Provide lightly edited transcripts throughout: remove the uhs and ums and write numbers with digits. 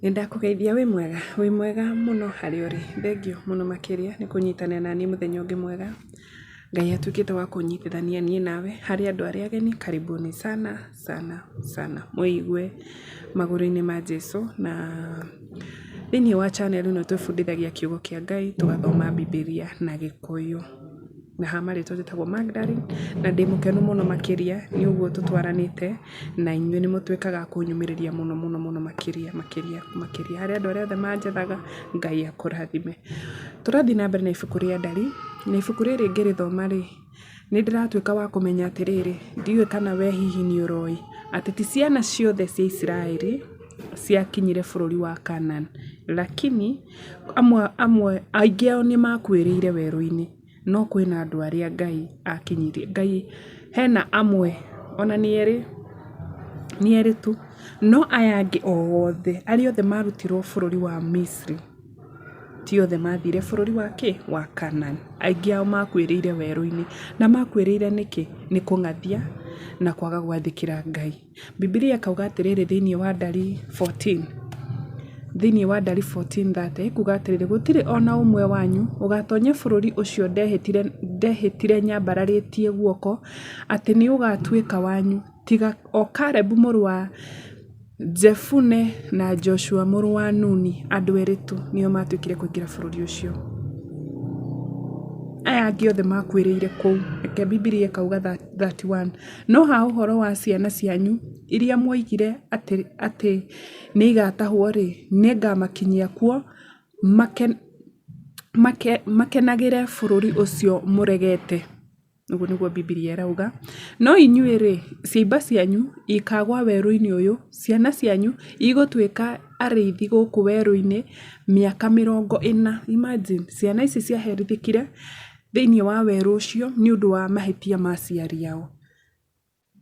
Nĩndakũgeithia wĩ mwega, wĩ mwega mũno harĩa ũrĩ, thengiũ mũno makĩria nĩ kũnyitanĩra naniĩ mũthenya ũngĩ mwega, Ngai atuĩkĩte wa kũnyitithania niĩ nawe, harĩ andũ arĩa ageni karibuni sana sana sana, mwĩigue magũrũ-inĩ ma Jesũ na thĩinĩ wa channel ĩno twĩbundithagia kiugo kĩa Ngai, tũgathoma Bibilia na Gĩkũyũ. Na ha marĩtwa njĩtagwo Magdalene, na ndĩ mũkenu mũno makĩria nĩ ũguo tũtwaranĩte na inyuĩ nĩ mũtuĩkaga a kũnyũmĩrĩria mũno mũno mũno makĩria makĩria makĩria. Harĩ andũ arĩa othe manjethaga, Ngai akũrathime. Tũrathiĩ na mbere na ibuku rĩa Ndari, na ibuku rĩrĩ ngĩrĩthoma rĩ, nĩ ndĩratuĩka wa kũmenya atĩrĩrĩ, ndiũĩ kana we hihi nĩ ũroĩ, atĩ ti ciana ciothe cia Isiraeli ciakinyire bũrũri wa Canaan, lakini amwe amwe aingĩ ao nĩ makuĩrĩire werũ-inĩ. No kwĩna andũ arĩa Ngai akinyirie, Ngai hena amwe ona nĩ erĩ, nĩ erĩ tu, no aya angĩ othe, arĩa othe marutirwo bũrũri wa Misiri, ti othe mathire bũrũri wa kĩ? Wa Canaan. Aingĩ ao makuĩrĩire werũ-inĩ. Na makuĩrĩire nĩkĩ? Nĩ kũng'athia na kwaga gwathĩkĩra Ngai. Bibilia ĩkauga atĩrĩrĩ thĩinĩ wa Ndari 14, thĩinĩ wa Ndari 14:30 ĩkuga atĩrĩrĩ, gũtirĩ o na ũmwe wanyu ũgatonya bũrũri ũcio ndehĩtire, ndehĩtire nyambararĩtie guoko atĩ nĩ ũgatuĩka wanyu, tiga o Kalebu mũrũ wa Jefune na Joshua mũrũ wa Nuni, andũ erĩ tu nĩo matuĩkire kũingĩra bũrũri ũcio. Aya angĩ othe makuĩrĩire kũu. Reke Bibilia ĩkauga 31. No ha ũhoro wa ciana cianyu iria mwoigire atĩ nĩigatahwo-rĩ, nĩngamakinyia kuo makenagĩre bũrũri ũcio mũregete. Ũguo nĩguo Bibilia ĩrauga. No inyuĩ-rĩ, ciimba cianyu ikagũa werũ-inĩ ũyũ, ciana cianyu igũtuĩka arĩithi gũkũ werũ-inĩ mĩaka mĩrongo ĩna. Imagine, ciana ici ciaherithĩkire thĩinĩ wa werũ ũcio nĩ ũndũ wa mahĩtia ma aciari ao.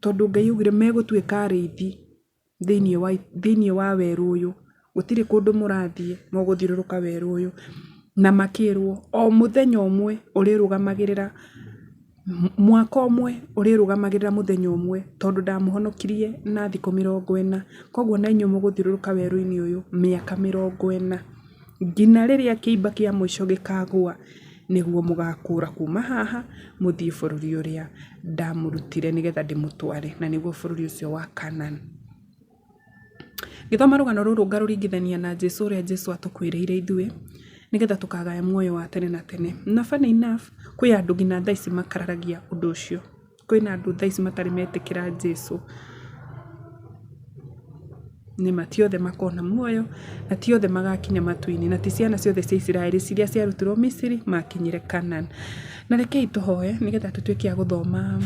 Tondũ Ngai augire megũtuĩka arĩithi thĩinĩ wa werũ ũyũ. Gũtirĩ kũndũ mũrathiĩ, mũgũthiũrũrũka werũ ũyũ. Na makĩrwo o mũthenya ũmwe ũrĩrũgamagĩrĩra, mwaka ũmwe ũrĩrũgamagĩrĩra mũthenya ũmwe tondũ ndamũhonokirie na thikũ 40. Koguo na inyuĩ mũgũthiũrũrũka werũ-inĩ ũyũ mĩaka 40. Nginya rĩrĩa kĩimba kĩa mũico gĩkagũa, nĩguo mũgakũra kuma haha mũthiĩ bũrũri ũrĩa ndamũrutire nĩgetha ndĩmũtware, na nĩguo bũrũri ũcio wa Canaan. Ngĩthoma rũgano rũrũ ngarũringithania na Jesu ũrĩa Jesu atũkuĩrĩire ithuĩ, nĩgetha tũkagaya muoyo wa tene na tene. Na funny enough, kwĩ andũ nginya thaa ici makararagia ũndũ ũcio. Kwĩna andũ thaa ici matarĩ metĩkĩra Jesu. Nĩma ti othe makona muoyo, na ti othe magakinya matu-inĩ, na ti ciana ciothe cia Isiraeli iria ciarutirwo Misiri makinyire Canaan. Na rekei tũhoe nĩgetha tũtuĩke a gũthoma,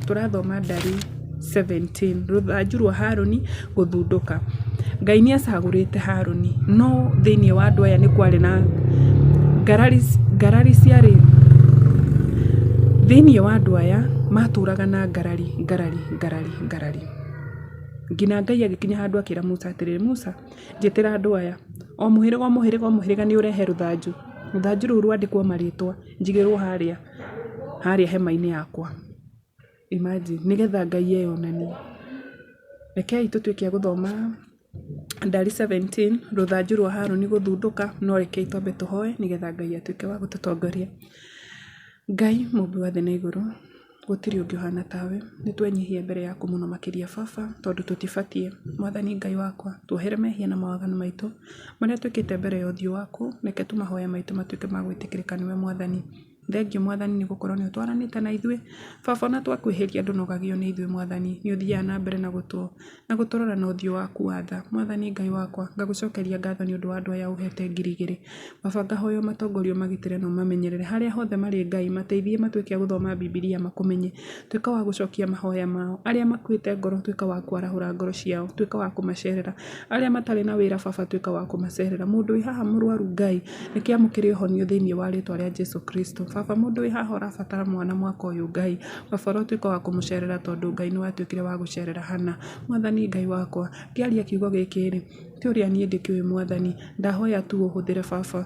tũrathoma Ndari 17, rũthanju rwa Harũni gũthundũka. Ngai nĩ acagũrĩte Harũni, no thĩiniĩ wa andũ aya nĩ kwarĩ na ngarari, ngarari ciarĩ thĩiniĩ wa andũ aya matũraga na ngarari, ngarari, ngarari, ngarari. Nginya Ngai agĩkinya handũ akĩra Musa atĩrĩrĩ, Musa, njĩtĩra andũ aya. O mũhĩrĩga o mũhĩrĩga o mũhĩrĩga nĩ ũrehe rũthanju. Rũthanju rũu rwandĩkwo marĩtwa, njigĩrwo harĩa, harĩa hema-inĩ yakwa. Imagine, nĩgetha Ngai eyonanie. Rekei tũtuĩke a gũthoma Ndari 17, rũthanju rwa Harũni gũthundũka, no rekei twambe tũhoe nĩgetha Ngai atuĩke wa gũtũtongoria. Ngai mũmbi wa thĩ na igũrũ, gũtirĩ ũngĩ ũhana tawe, nĩ twenyihia mbere yaku mũno makĩria baba, tondũ tũtibatiĩ. Mwathani Ngai wakwa, tuohere mehia na mawaganu maitũ, marĩa twĩkĩte mbere ya ũthiũ waku, reke tu mahoya maitũ matuĩke ma gwĩtĩkĩrĩka nĩwe Mwathani. Thengiũ Mwathani nĩ gũkorwo nĩ ũtwaranĩte na ithuĩ. Baba ona twakwĩhĩria ndũnogagio nĩ ithuĩ Mwathani, nĩ ũthiaga na mbere na na gũtũrora na ũthiũ waku wa tha. Mwathani Ngai wakwa, ngagũcokeria ngatho nĩ ũndũ wa andũ aya ũhete 2000. Baba ngahoya ũmatongorie ũmagitĩre na ũmamenyerere harĩa hothe marĩ Ngai, mateithie matuĩke a gũthoma Bibilia makũmenye. Tuĩka wa gũcokia mahoya mao. Arĩa makuĩte ngoro tuĩka wa kwarahũra ngoro ciao, tuĩka wa kũmacerera. Arĩa matarĩ na wĩra baba tuĩka wa kũmacerera. Mũndũ wĩ haha mũrwaru Ngai, reke amũkĩre ũhonio thĩinĩ wa rĩtwa rĩa Jesu Kristo. Baba mũndũ wĩ haha ũrabatara mwana mwaka ũyũ Ngai, baba ũrotuĩka wa kũmũcerera tondũ Ngai nĩ watuĩkire wa gũcerera Hannah. Mwathani Ngai wakwa, ngĩaria kiugo gĩkĩ rĩ, Ti ũrĩa niĩ ndĩkĩũĩ Mwathani, ndahoya tu ũhũthĩre baba,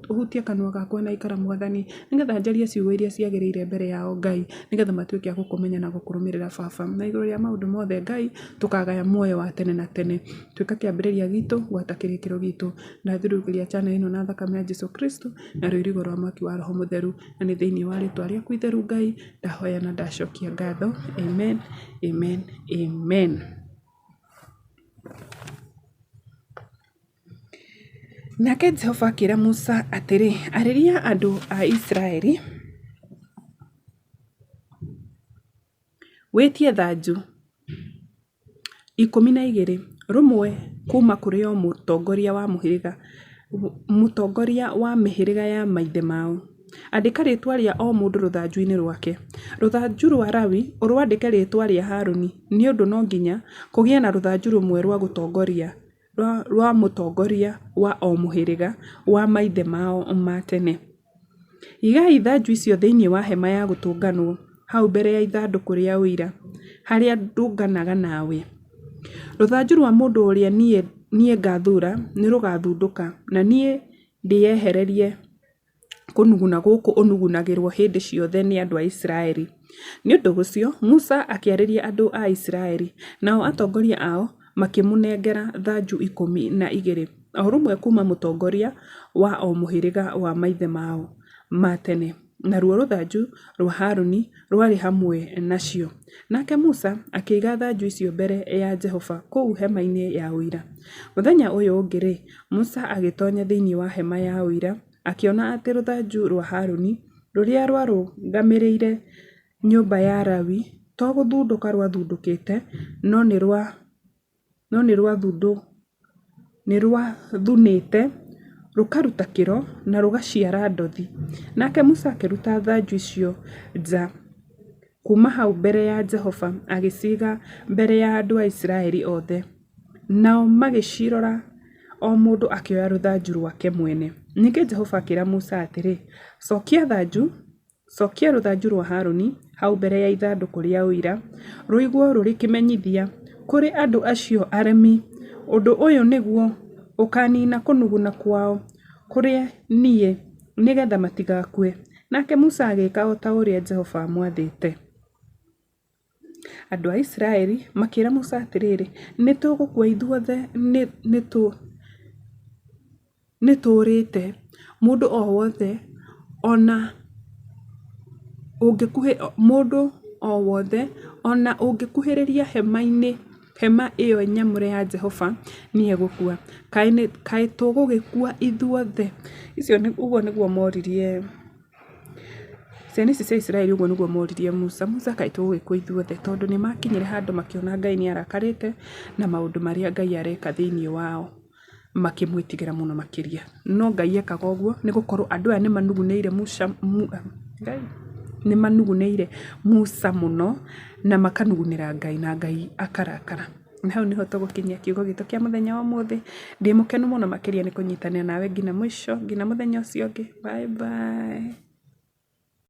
ũhutie kanua gakwa na ikara Mwathani, nĩgetha njarie ciugo iria ciagĩrĩire mbere yao Ngai, nĩgetha matuĩke a gũkũmenya na gũkũrũmĩrĩra baba. Na igũrũ rĩa maũndũ mothe Ngai, tũkagaya muoyo wa tene na tene. Tuĩka kĩambĩrĩria gitũ, gwata kĩrĩkĩro gitũ. Ndathiũrũrũkĩria channel ĩno na thakame ya Jesu Kristo, na rũirigo rwa mwaki wa Roho Mũtheru. Na nĩ thĩinĩ wa rĩtwa rĩaku itheru Ngai, ndahoya na ndacokia ngatho. Amen, amen, amen. Nake Jehova akĩra Musa atĩrĩ, Arĩria andũ a Isiraeli, wĩtie thanju 12, rũmwe kuuma kũrĩ o mũtongoria wa mũhĩrĩga, mũtongoria wa mĩhĩrĩga ya maithe mao. Andĩka rĩĩtwa rĩa o mũndũ rũthanju-inĩ rwake. Rũthanju rwa Lawi ũrũandĩke rĩĩtwa rĩa Haruni, nĩ ũndũ no nginya kũgĩe na rũthanju rũmwe rwa gũtongoria rwa mũtongoria wa o mũhĩrĩga wa maithe mao ma tene. Igai ithanju icio thĩinĩ wa hema ya gũtũnganwo, hau mbere ya ithandũkũ rĩa ũira, harĩa ndũnganaga nawe. Rũthanju rwa mũndũ ũrĩa niĩ ngathuura nĩ rũgathundũka, na niĩ ndĩehererie kũnuguna gũkũ ũnugunagĩrũo hĩndĩ ciothe nĩ andũ a Isiraeli. Nĩ ũndũ ũcio Musa akĩarĩria andũ a Isiraeli, nao atongoria ao makĩmũnengera thanju 12, o rũmwe kuuma mũtongoria wa o mũhĩrĩga wa maithe mao ma tene, naruo rũthanju rwa Haruni rwarĩ hamwe nacio. Nake Musa akĩiga thanju icio mbere ya Jehova kũu hema-inĩ ya Ũira. Mũthenya ũyũ ũngĩ-rĩ, Musa agĩtonya thĩinĩ wa hema ya Ũira, akĩona atĩ rũthanju rwa Haruni, rũrĩa rwarũgamĩrĩire nyũmba ya Lawi, to gũthundũka rwathundũkĩte, no nĩ rwathunĩte, rũkaruta kĩro, na rũgaciara ndothi. Nake Musa akĩruta thanju icio nja kuuma hau mbere ya Jehova, agĩciiga mbere ya andũ a Isiraeli othe. Nao magĩcirora, o mũndũ akĩoya rũthanju rwake mwene. Ningĩ Jehova akĩra Musa atĩrĩ, Cokia thanju Cokia rũthanju rwa Haruni hau mbere ya ithandũkũ rĩa Ũira, rũigwo rũrĩ kĩmenyithia kũrĩ andũ acio aremi. Ũndũ ũyũ nĩguo ũkaaniina kũnuguna kwao kũrĩ niĩ, nĩgetha matigakue. Nake Musa agĩka o ta ũrĩa Jehova aamwathĩte. Andũ a Isiraeli makĩĩra Musa atĩrĩ, Nĩ tũgũkua ithuothe nĩ tũũrĩte! Mũndũ o wothe o na ũngĩkuhĩrĩria hema ĩyo nyamũre ya Jehova nĩ egũkua. Kaĩ tũgũgĩkua ithuothe? Ũguo nĩguo mooririe. Ciana ici cia Isiraeli ũguo nĩguo moririe Musa. Musa kaĩ tũgũgĩkua ithuothe? Tondũ nĩ makinyire handũ makĩona Ngai nĩ arakarĩte na maũndũ marĩa Ngai areka thĩinĩ wao, makĩmwĩtigĩra mũno makĩria. No Ngai ekaga ũguo nĩ gũkorwo andũ aya nĩ manugunĩire Musa, Ngai, nĩ manugunĩire Musa mũno na makanugunĩra Ngai na Ngai akarakara. Na hau nĩho tũgũkinyia kiugo gitũ kĩa mũthenya wa ũmũthĩ. Ndĩ mũkenu mũno makĩria nĩ kũnyitanĩra nawe nginya mũico, nginya mũthenya ũcio ũngĩ. Bye bye.